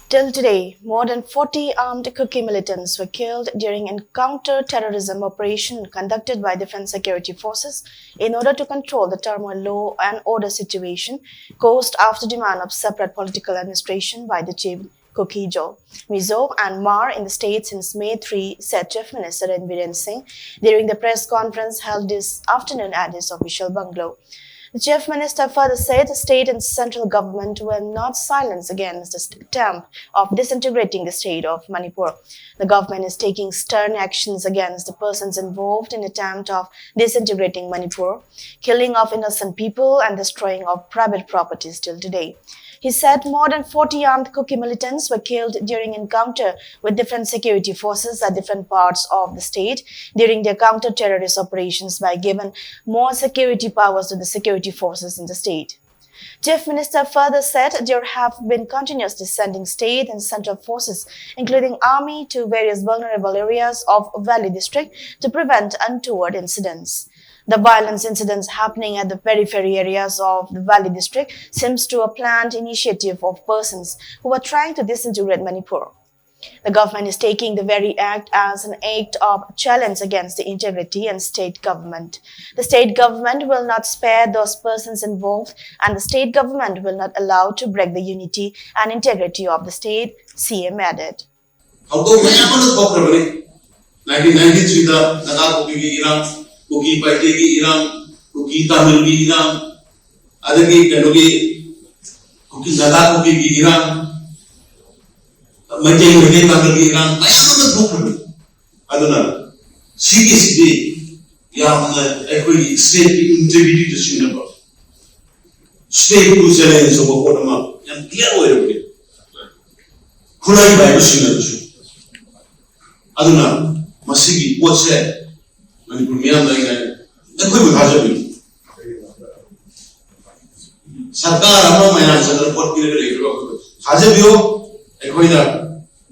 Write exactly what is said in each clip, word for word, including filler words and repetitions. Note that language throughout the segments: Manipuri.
Till today, more than forty armed Kuki militants were killed during a counter-terrorism operation conducted by different security forces in order to control the turmoil law and order situation caused after demand of separate political administration by the Chin Kuki-Zo, Mizo and Hmar in the state since May three, said Chief Minister N Biren Singh during the press conference held this afternoon at his official bungalow. The Chief Minister further said the state and central government will not silence against the attempt of disintegrating the state of Manipur. The government is taking stern actions against the persons involved in attempt of disintegrating Manipur, killing of innocent people and destroying of private properties till today. He said more than forty armed Kuki militants were killed during encounter with different security forces at different parts of the state during their counter-terrorist operations by giving more security powers to the security forces in the state. Chief Minister further said there have been continuously sending state and central forces, including army, to various vulnerable areas of Valley district to prevent untoward incidents. The violence incidents happening at the periphery areas of the Valley district seems to a planned initiative of persons who are trying to disintegrate Manipur. The government is taking the very act as an act of challenge against the integrity and state government. The state government will not spare those persons involved, and the state government will not allow to break the unity and integrity of the state, C M added. ꯊꯧꯗꯣꯛ ꯃꯌꯥꯝ ꯑꯃ ꯊꯣꯛꯈ꯭ꯔꯕꯅꯤ꯫ ꯅꯥꯏꯟꯇꯤꯟ ꯅꯥꯏꯟꯇꯤ ꯊ꯭ꯔꯤꯗ ꯅꯥꯒꯥ ꯀꯨꯀꯤꯒꯤ ꯏꯔꯥꯡ, ꯀꯨꯀꯤ ꯄꯥꯏꯇꯦꯒꯤ ꯏꯔꯥꯡ, ꯀꯨꯀꯤ ꯇꯥꯃꯤꯜꯒꯤ ꯏꯔꯥꯡ, ꯑꯗꯒꯤ ꯀꯩꯅꯣꯒꯤ ꯀꯨꯀꯤ, ꯅꯥꯒꯥ ꯀꯨꯀꯤꯒꯤ ꯏꯔꯥꯡ, ꯃꯩꯇꯩ ꯃꯩꯇꯩ ꯇꯥꯃꯤꯜꯒꯤ ꯏꯔꯥꯡ ꯃꯌꯥꯝ ꯑꯃ ꯊꯣꯛꯈ꯭ꯔꯕꯅꯤ꯫ ꯑꯗꯨꯅ ꯁꯤꯒꯤꯁꯤꯗꯤ ꯌꯥꯝꯅ ꯑꯩꯈꯣꯏꯒꯤ ꯁ꯭ꯇꯦꯠꯀꯤ ꯏꯟꯇꯦꯒ꯭ꯔꯤꯇꯤꯗ ꯁꯤꯡꯅꯕ, ꯁ꯭ꯇꯦꯠꯄꯨ ꯆꯦꯂꯦꯟꯖ ꯇꯧꯕ ꯄꯣꯠ ꯑꯃ ꯌꯥꯝ ꯀ꯭ꯂꯤꯌꯥꯔ ꯑꯣꯏꯔꯕꯅꯤ꯫ ꯈꯨꯠꯂꯥꯏ ꯄꯥꯏꯕꯁꯤꯡꯅꯁꯨ꯫ ꯑꯗꯨꯅ ꯃꯁꯤꯒꯤ ꯄꯣꯠꯁꯦ ꯃꯅꯤꯄꯨꯔ ꯃꯤꯌꯥꯝꯗ ꯑꯩꯅ ꯑꯩꯈꯣꯏꯕꯨ ꯊꯥꯖꯕꯤꯌꯨ꯫ ꯁꯔꯀꯥꯔ ꯑꯃ ꯃꯌꯥꯝ ꯆꯪꯗꯅ ꯄꯣꯠ ꯄꯤꯔꯒ ꯂꯩꯈ꯭ꯔꯕ ꯑꯩꯈꯣꯏꯕꯨ ꯊꯥꯖꯕꯤꯌꯨ꯫ ꯑꯩꯈꯣꯏꯅ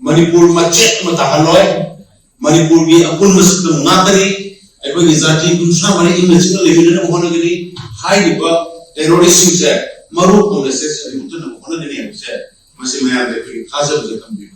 ꯃꯅꯤꯄꯨꯔ ꯃꯆꯦꯠ ꯑꯃ ꯇꯥꯍꯜꯂꯣꯏ꯫ ꯃꯅꯤꯄꯨꯔꯒꯤ ꯑꯄꯨꯟꯕ ꯁꯛꯇꯝ ꯉꯥꯛꯀꯅꯤ꯫ ꯑꯩꯈꯣꯏꯒꯤ ꯖꯥꯇꯤ ꯀꯨꯟꯊ꯭ꯔꯥ ꯃꯔꯤ ꯏꯪꯅ ꯆꯤꯛꯅ ꯂꯩꯃꯤꯟꯅꯅꯕ ꯍꯣꯠꯅꯒꯅꯤ꯫ ꯍꯥꯏꯔꯤꯕ ꯇꯦꯔꯣꯔꯤꯁ꯭ꯠꯁꯤꯡꯁꯦ ꯃꯔꯨ ꯐꯪꯅ ꯁꯦ ꯁꯟꯗꯣꯛꯇꯅꯕ ꯍꯣꯠꯅꯒꯅꯤ ꯍꯥꯏꯕꯁꯦ ꯃꯁꯤ ꯃꯌꯥꯝꯗ ꯑꯩꯈꯣꯏꯒꯤ ꯊꯥꯖꯕꯁꯦ ꯊꯝꯕꯤꯌꯨ꯫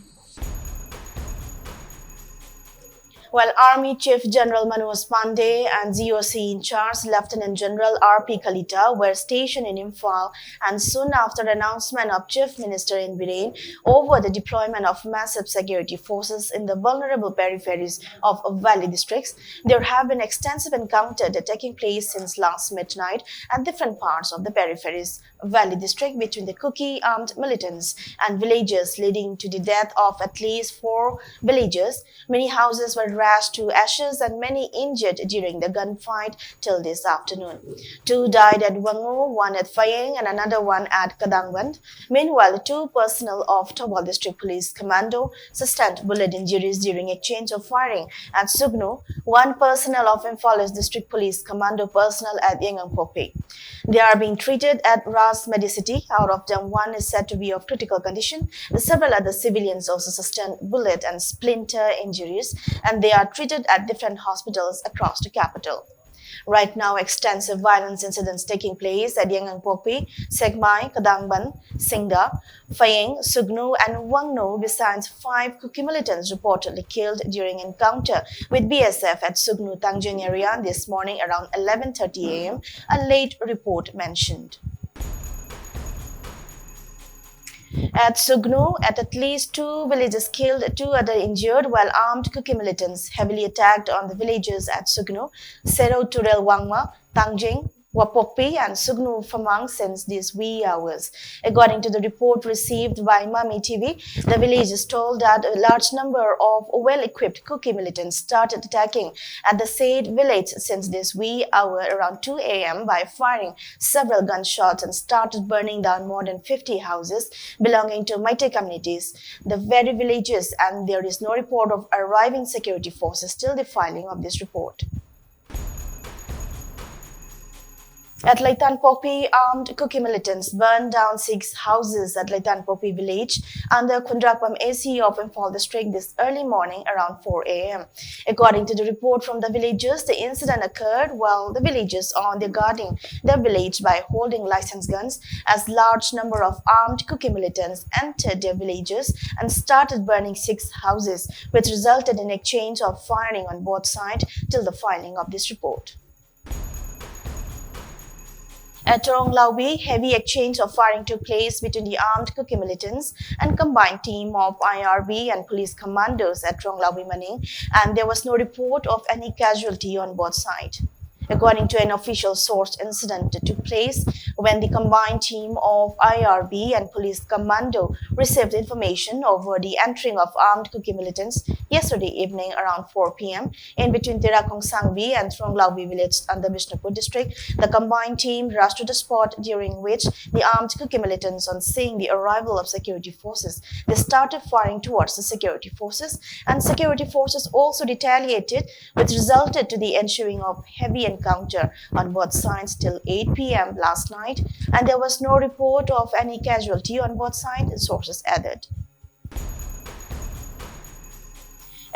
While Army Chief General Manoj Pandey and G O C in charge Lieutenant General R P Kalita were stationed in Imphal, and soon after announcement of Chief Minister N Biren over the deployment of massive security forces in the vulnerable peripheries of valley districts, there have been extensive encounters taking place since last midnight at different parts of the peripheries valley district between the Kuki armed militants and villagers, leading to the death of at least four villagers. Many houses were rashed to ashes and many injured during the gunfight till this afternoon. Two died at Wango, one at Fayeng and another one at Kadangban. Meanwhile, two personnel of Thoubal District Police Commando sustained bullet injuries during exchange of firing at Sugnu, one personnel of Imphal East District Police Commando personnel at Yaingangpokpi. They are being treated at Ras Medicity. Out of them, one is said to be of critical condition. Several other civilians also sustained bullet and splinter injuries, and they are treated at different hospitals across the capital. Right now, extensive violence incidents taking place at Yaingangpokpi, Sekmai, Kadangban, Singda, Fayeng, Sugnu, and Wangno, besides five Kuki militants reportedly killed during encounter with B S F at Sugnu Tangjeng area this morning around eleven thirty a m, a late report mentioned. At Sugnu, at, at least two villages killed, two other injured, while armed Kuki militants heavily attacked on the villages at Sugnu, Sero Turel Wangma, Tangjeng, Wapokpi and Sugnu Famang since these wee hours. According to the report received by Mami T V, the villagers told that a large number of well-equipped Kuki militants started attacking at the said village since this wee hour around two a m by firing several gunshots and started burning down more than fifty houses belonging to Meitei communities, the very villages, and there is no report of arriving security forces till the filing of this report. At Leitanpokpi, armed Kuki militants burned down six houses at Leitanpokpi village under Khundrakpam A C of Imphal district this early morning around four a m. According to the report from the villagers, the incident occurred while the villagers on their guarding their village by holding licensed guns, as large number of armed Kuki militants entered their villages and started burning six houses, which resulted in exchange of firing on both sides till the filing of this report. At Tronglaubi, heavy exchange of firing took place between the armed Kuki militants and combined team of I R B and police commandos at Tronglaubi Maning, and there was no report of any casualty on both sides. According to an official source, incident took place when the combined team of I R B and police commando received information over the entering of armed Kuki militants yesterday evening around four p m in between Tera Khongsangbi and Tronglaubi village under Bishnupur district. The combined team rushed to the spot, during which the armed Kuki militants, on seeing the arrival of security forces, they started firing towards the security forces, and security forces also retaliated, which resulted to the ensuing of heavy encounter on both sides till eight p m last night, and there was no report of any casualty on both sides, sources added.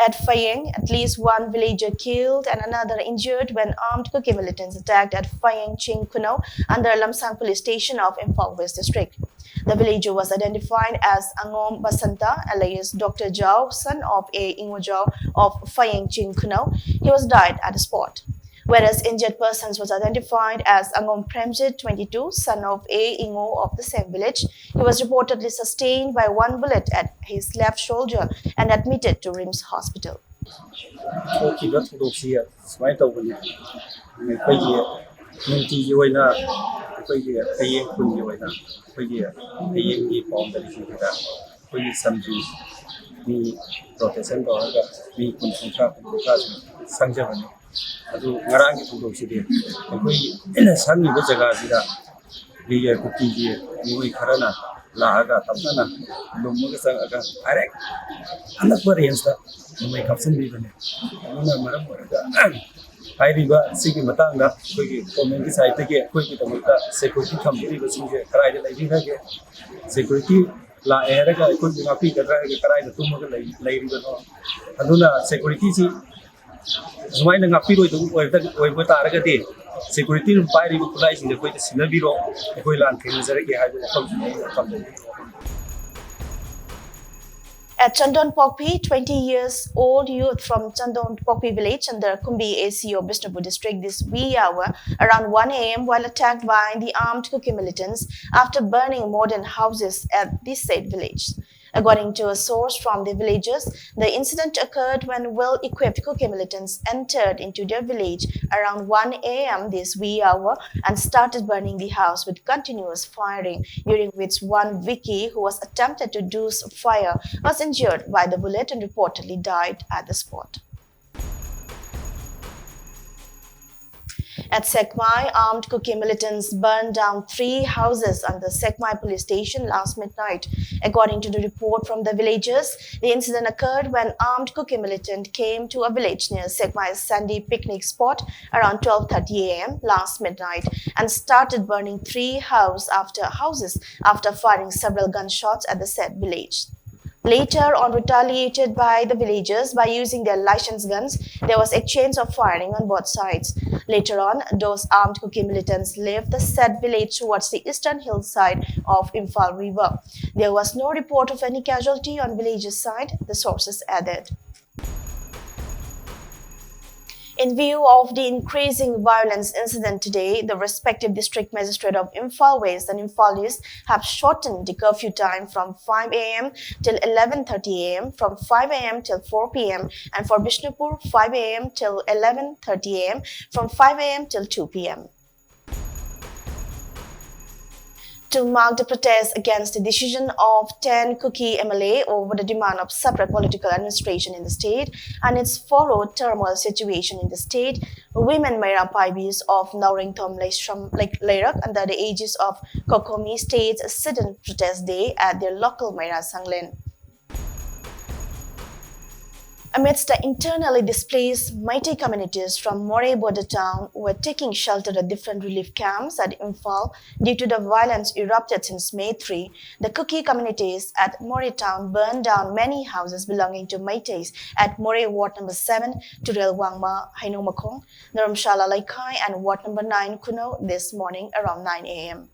At Fayeng, at least one villager killed and another injured when armed Kuki militants attacked at Fayeng Ching Khunou under Lamsang Police Station of Imphal West District. The villager was identified as Angom Basanta, alias Doctor Jao, son of A Ingo Jao of Fayeng Ching Khunou. He was died at the spot. Whereas injured persons was identified as Angom Premjit, twenty-two, son of A Ingo of the same village. He was reportedly sustained by one bullet at his left shoulder and admitted to RIMS Hospital. ꯊꯣꯛꯈꯤꯕ ꯊꯧꯗꯣꯛꯁꯤ ꯁꯨꯃꯥꯏꯅ ꯇꯧꯕꯅꯤ꯫ ꯑꯩꯈꯣꯏꯒꯤ ꯅꯨꯡꯇꯤꯒꯤ ꯑꯣꯏꯅ ꯑꯩꯈꯣꯏꯒꯤ ꯍꯌꯦꯡ ꯈꯨꯟꯒꯤ ꯑꯣꯏꯅ ꯑꯩꯈꯣꯏꯒꯤ ꯍꯌꯦꯡꯒꯤ ꯕꯥꯎꯟꯗꯔꯤꯁꯤꯡꯁꯤꯗ ꯑꯩꯈꯣꯏꯒꯤ ꯁꯝꯖꯤ ꯃꯤ ꯔꯣꯇꯦꯁꯟ ꯇꯧꯔꯒ ꯃꯤ ꯀꯨꯟ, ꯀꯨꯟꯊ꯭ꯔꯥ, ꯀꯨꯟ, ꯀꯨꯟꯊ꯭ꯔꯥꯁꯤ ꯁꯪꯖꯕꯅꯤ꯫ ꯑꯗꯨ ꯉꯔꯥꯡꯒꯤ ꯊꯧꯗꯣꯛꯁꯤꯗꯤ ꯑꯩꯈꯣꯏꯒꯤ ꯁꯪꯉꯤꯕ ꯖꯒꯥꯁꯤꯗ ꯀꯨꯀꯤꯒꯤ ꯃꯤꯑꯣꯏ ꯈꯔꯅ ꯂꯥꯛꯑꯒ ꯇꯞꯅ ꯂꯨꯝꯃꯒ ꯆꯪꯉꯒ ꯗꯥꯏꯔꯦꯛ ꯑꯅꯛꯄ ꯔꯦꯟꯖꯇ ꯅꯣꯡꯃꯩ ꯀꯥꯞꯁꯤꯟꯕꯤꯕꯅꯤ꯫ ꯑꯗꯨꯅ ꯃꯔꯝ ꯑꯣꯏꯔꯒ ꯍꯥꯏꯔꯤꯕ ꯁꯤꯒꯤ ꯃꯇꯥꯡꯗ ꯑꯩꯈꯣꯏꯒꯤ ꯒꯣꯔꯃꯦꯟꯒꯤ ꯁꯥꯏꯠꯇꯒꯤ ꯑꯩꯈꯣꯏꯒꯤꯗꯃꯛꯇ ꯁꯦꯀ꯭ꯌꯨꯔꯤꯇꯤ ꯊꯝꯕꯤꯔꯤꯕꯁꯤꯡꯁꯦ ꯀꯗꯥꯏꯗ ꯂꯩꯕꯤꯈ꯭ꯔꯒꯦ? ꯁꯦꯀ꯭ꯌꯨꯔꯤꯇꯤ ꯂꯥꯛꯑꯦ ꯍꯥꯏꯔꯒ ꯑꯩꯈꯣꯏꯕꯨ ꯉꯥꯛꯄꯤꯒꯗ꯭ꯔꯥ ꯍꯥꯏꯔꯒ ꯀꯗꯥꯏꯗ ꯇꯨꯝꯃꯒ ꯂꯩ-, ꯂꯩꯔꯤꯕꯅꯣ? ꯑꯗꯨꯅ ꯁꯦꯀ꯭ꯌꯨꯔꯤꯇꯤꯁꯤ ꯁꯨꯃꯥꯏꯅ ꯉꯥꯛꯄꯤꯔꯣꯏꯗꯕ ꯑꯣꯏꯕ, ꯑꯣꯏꯕ ꯇꯥꯔꯒꯗꯤ ꯁꯦꯀ꯭ꯌꯨꯔꯤꯇꯤꯅ ꯄꯥꯏꯔꯤꯕ ꯈꯨꯠꯂꯥꯏꯁꯤꯡꯁꯦ ꯑꯩꯈꯣꯏꯗ ꯁꯤꯟꯅꯕꯤꯔꯣ, ꯑꯩꯈꯣꯏ ꯂꯥꯟ ꯊꯦꯡꯅꯖꯔꯒꯦ ꯍꯥꯏꯕ ꯋꯥꯐꯝꯁꯤꯅꯤ ꯑꯩꯅ ꯊꯝꯖꯅꯤꯡꯉꯤ꯫ At Chandon Pokpi, twenty years old youth from Chandon Pokpi village under Kumbi A C of Bishnupur district this wee hour around one a m while attacked by the armed Kuki militants after burning more than houses at this said village. According to a source from the villagers, the incident occurred when well-equipped Kuki militants entered into their village around one a m this wee hour and started burning the house with continuous firing, during which one Vicky, who was attempted to douse fire, was injured by the bullet and reportedly died at the spot. At Sekmai, armed Kuki militants burned down three houses under Sekmai police station last midnight. According to the report from the villagers, the incident occurred when armed Kuki militant came to a village near Sekmai Sandy picnic spot around twelve thirty a m last midnight and started burning three house after houses after firing several gunshots at the said village. Later on, retaliated by the villagers by using their licensed guns, there was exchange of firing on both sides. Later on, those armed Kuki militants left the said village towards the eastern hillside of Imphal River. There was no report of any casualty on villagers' side, the sources added. In view of the increasing violence incident today, the respective district magistrate of Imphal West and Imphal East have shortened the curfew time from five a m till eleven thirty a m, from five a m till four p m, and for Bishnupur, five a m till eleven thirty a m, from five a m till two p m. To mark the protest against the decision of ten Kuki M L A over the demand of separate political administration in the state and its followed turmoil situation in the state, women Meira Paibis of Naorengthom Leishram, like Leirak, under the aegis of Kokomi State's sit-in protest day at their local Meira Sanglen. Amidst the internally displaced Meitei communities from Moreh border town were taking shelter at different relief camps at Imphal due to the violence erupted since May three, the Kuki communities at Moreh town burned down many houses belonging to Meiteis at Moreh Ward number seven, Turel Wangma, Hainungmakhong, Dharamshala Leikai, and Ward number nine, Khunou, this morning around nine a m.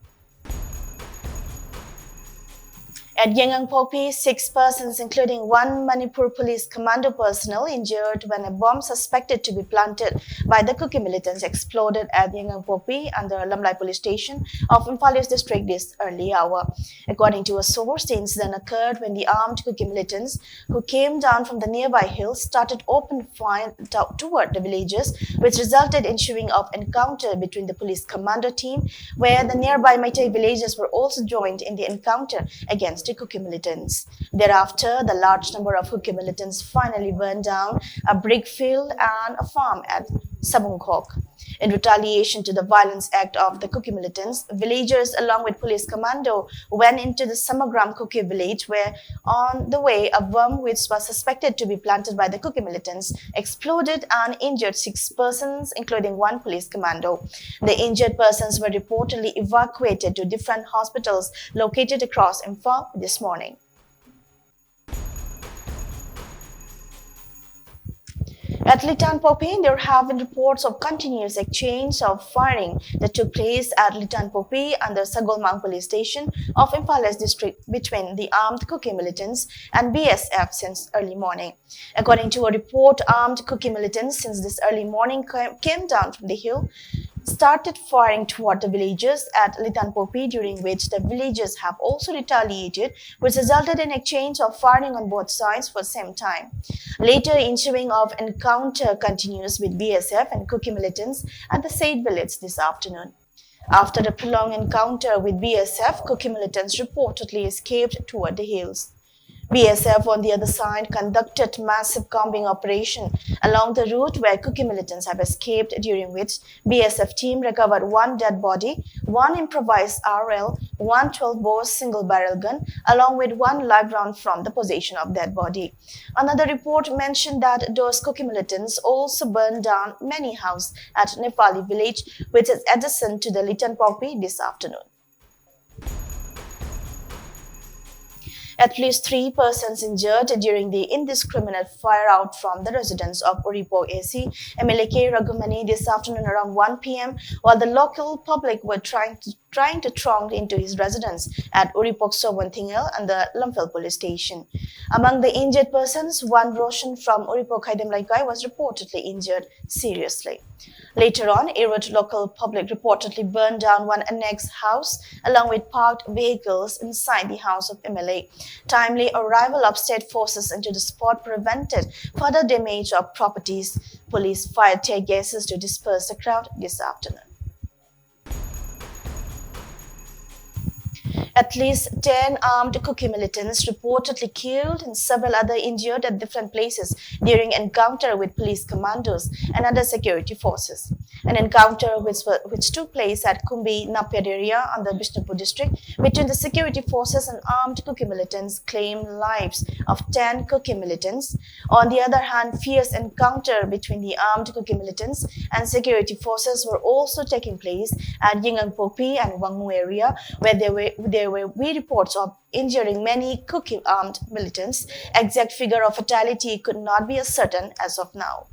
At Yaingangpokpi, six persons, including one Manipur police commando personnel, injured when a bomb suspected to be planted by the Kuki militants exploded at Yaingangpokpi under Lamlai Police Station of Imphal East District this early hour. According to a source, the incident occurred when the armed Kuki militants who came down from the nearby hills started open fire to- toward the villagers, which resulted in ensuing of encounter between the police commando team, where the nearby Meitei villagers were also joined in the encounter against the Kuki militants. Thereafter, the large number of Kuki militants finally burned down a brick field and a farm at Sabungkhok. In retaliation to the violence act of the Kuki militants, villagers along with police commando went into the Samagram Kuki village, where on the way a bomb which was suspected to be planted by the Kuki militants exploded and injured six persons, including one police commando. The injured persons were reportedly evacuated to different hospitals located across Imphal this morning. At Litan Popi, there have been reports of continuous exchange of firing that took place at Litan Popi under Sagolmang Police Station of Imphal East District between the armed Kuki militants and B S F since early morning. According to a report, armed Kuki militants since this early morning ca- came down from the hill, started firing toward the villagers at Litan Popi, during which the villagers have also retaliated, which resulted in exchange of firing on both sides for some time. Later, ensuing of encounter continues with B S F and Kuki militants at the said village this afternoon. After a prolonged encounter with B S F, Kuki militants reportedly escaped toward the hills. B S F, on the other side, conducted massive combing operation along the route where Kuki militants have escaped, during which B S F team recovered one dead body, one improvised R L, one twelve bore single barrel gun, along with one live round from the possession of dead body. Another report mentioned that those Kuki militants also burned down many houses at Nepali village, which is adjacent to the Litan Pokpi, this afternoon. At least three persons injured during the indiscriminate fire out from the residence of Uripok A C M L A K Raghumani this afternoon around one P M, while the local public were trying to, trying to throng into his residence at Uripok Sowan Thingel and the Lamphel police station. Among the injured persons, one Roshan from Uripok Khaidem Laikai was reportedly injured seriously. Later on, Erode local public reportedly burned down one annex house along with parked vehicles inside the house of M L A. Timely arrival of state forces into the spot prevented further damage of properties. Police fired tear gases to disperse the crowd this afternoon. At least ten armed Kuki militants reportedly killed and several other injured at different places during encounter with police commandos and other security forces. An encounter which, wa- which took place at Kumbi Napyad area under Bishnupur district between the security forces and armed Kuki militants claimed lives of ten Kuki militants. On the other hand, fierce encounter between the armed Kuki militants and security forces were also taking place at Yinganpokpi and Wangmu area, where there were, there were reports of injuring many Kuki armed militants. Exact figure of fatality could not be ascertained as of now.